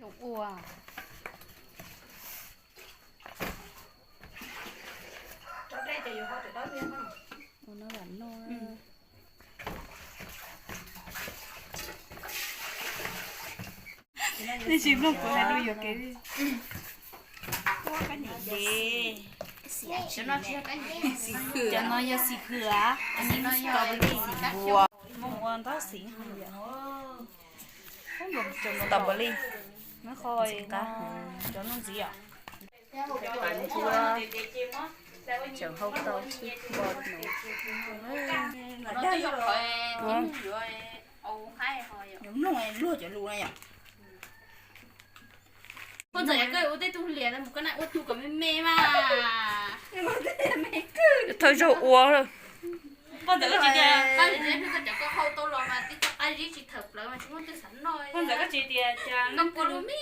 Ua, ua no vam no. Nej tsis mloog kuv hais lus yuam kev li. Cov no yog xim hwm, strawberry, mus ua ntab xim. Strawberry, nab qho, cov no ntxiv os. Tseem hau tau xwb. Mloog luag cov lus na yom. Poj ntxawm, koj ua tej tug liam mus koj na ua tug kom me me mas. Thawj zaug ua. Poj ntxawm, koj tsis tias koj hau tau los mas tib co qab zib tsis thawm plawv mas tsis muaj twg xav noj. Poj ntxawm, koj tsis tias cas koj pua lub me me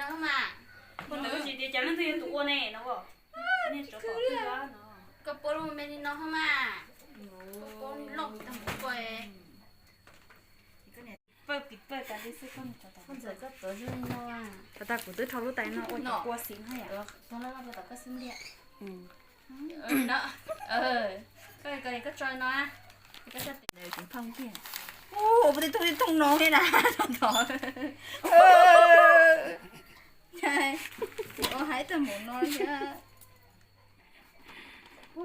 no mas. Poj ntxawm, koj tsis tias cas leej twg yog tus ua ne no. Koj pua lub me me li no mas. Koj pua loj tag mus koj. Pawg pim pawg tas li xwb koj. Poj ntxawm, koj tuav zoo li no. Thaum tas kuv twb rho lub tais no ua cov kua xim no yom. Koj tso no. Ua peb tej tooj tej tooj no li na. Ua haib tag mus no thiab.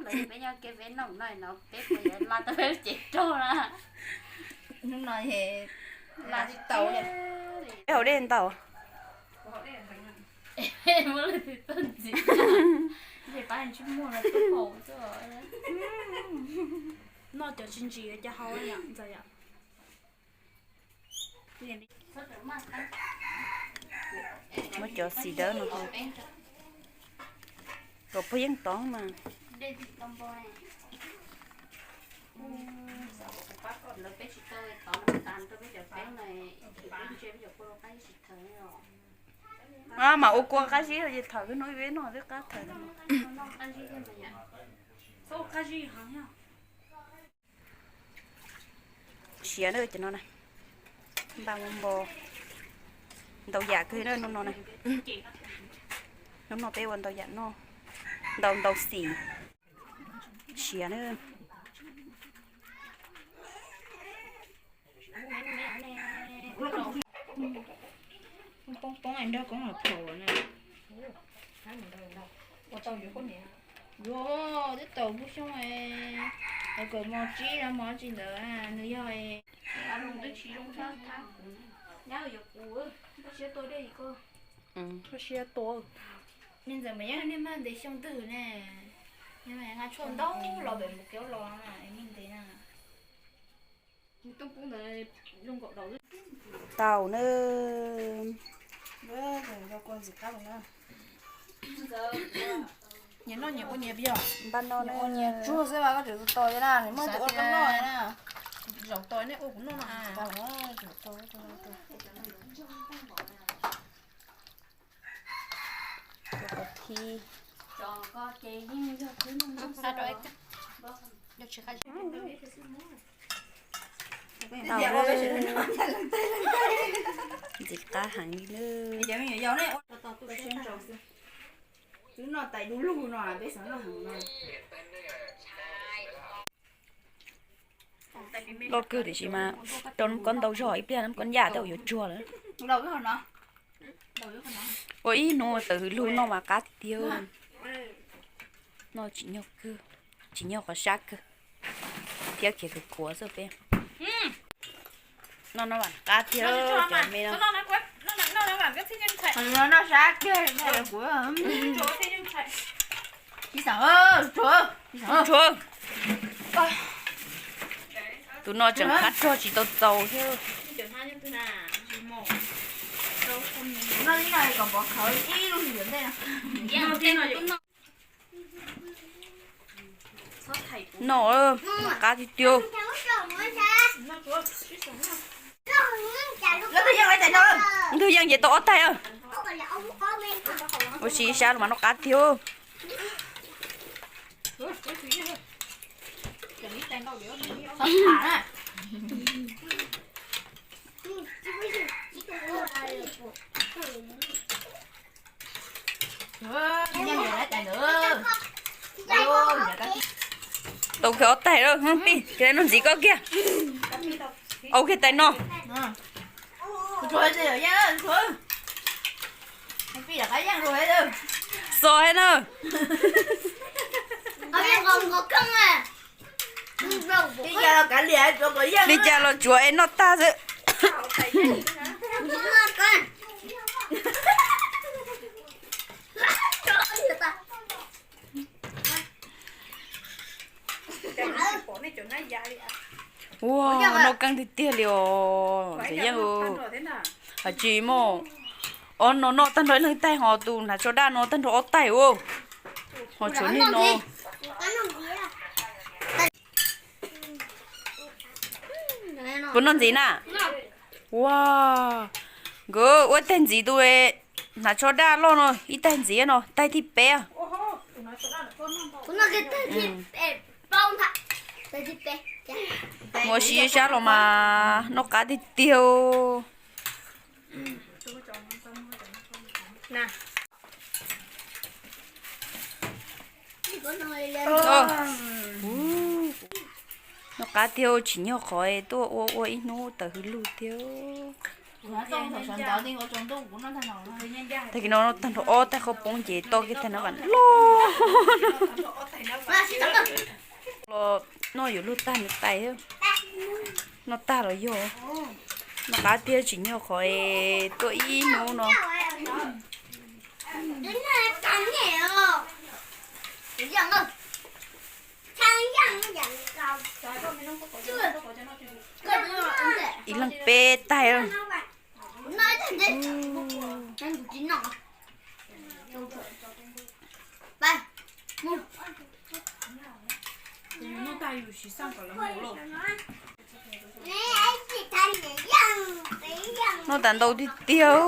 Peb nyob kev peb noj no no peb puas yuav la tau peb lub cev rog na. Hnub no la tsis tau. Peb haus dej ntau. Muab lawv tus toj ntxiv, pab tsis muaj los tub haus xwb. Noj cov tsis ntsim cov haus yom ntxawm yom. Muab cov xim dawb no haus kom puag yeej tod mas. Mas ua kua qab zib ces thaum hnub ib peb noj twb qab thawm. Siav na cov no na, npaj ua npo ntau yam kawg na hnub no na. Hnub no peb ua ntau yam noj, ntau ntau xim. Siav na. Poob poob nrog koob los phaum na. Yuav twb tau pub xyoob, lawv kawm mos tsib no mos tsis ntawd nws yog. Nyab yuav kuv, koj siab tua dej koj. Koj siab tua. Me ntxawm mas yog niag mag ntev xyoo twg ne, nqa tshuaj ntau los pem mus kev los na, me ntev na. Tau na. Nyias noj nyias ua nyias pes os. Npaj no na. Ua nyias tsuag xwb mas koj tseem tos na, nws muaj tus ua koj noj na. Zaum tos nej ua kuv noj no. Ua qhov thib. Tau lawm. Ntxim qab heev li na. Twb noj tais du lug no peb xav noj heev no. Loj kawg tiam sis mas rau nab kob ntau zog ib pliag nab kob yaj tej zaum yuav tsuag lawm. Ua ib hnub tawm hwv lug noj mas qab tiag. Noj tsim nyog kawg, tsim nyog qhov sab kawg thiab khiav kawg kuav xwb peb. Noj no mas qab tiag cov me no. Noj sab tiag. Tsis xav, tsuag. Tus no tseem qab rog tsis tau txaus thiab. Noj ib no kom pov khawv ib lub hlis ntej. Noj qab tiag tiag. Ntug yeej ces tau ob taig. Ua si sab los mas noj qab tiag. Tau kiag ob tais lawm, pib, ces noj ntxiv koj kiag. Au kiag tais no. Xo thiab na. Li cas los tsuav es noj tag xwb. Ua, noj qab tiag tiag li os Txiv Yeej. Hais tsis muaj, ob no noj tag nrho ib leeg ib tais, ho tus hnav tsho daj no tag nrho ob tais. Ho tshuav niag no. Puas noj ntxiv na? Ua, nkawd ua ib tais ntxiv, tus hnav tsho daj loj no ib tais ntxiv no, tais thib peb. Mus ua si sab los mas noj qab tiag tiag. Noj qab tiag, tsim nyog qhov tuaj ua ua ib hnub tawm hwj lug tiag. Tag kis no tag nrho ob tais qhov poob ces to kiag tais no vam loj. Los noj yuav luag tag nws tais, noj tag los yog. Noj qab tiag, tsim nyog qhov tuaj ib hnub no. Ib leeg peb tais. Noj tas ntau tiag tiag.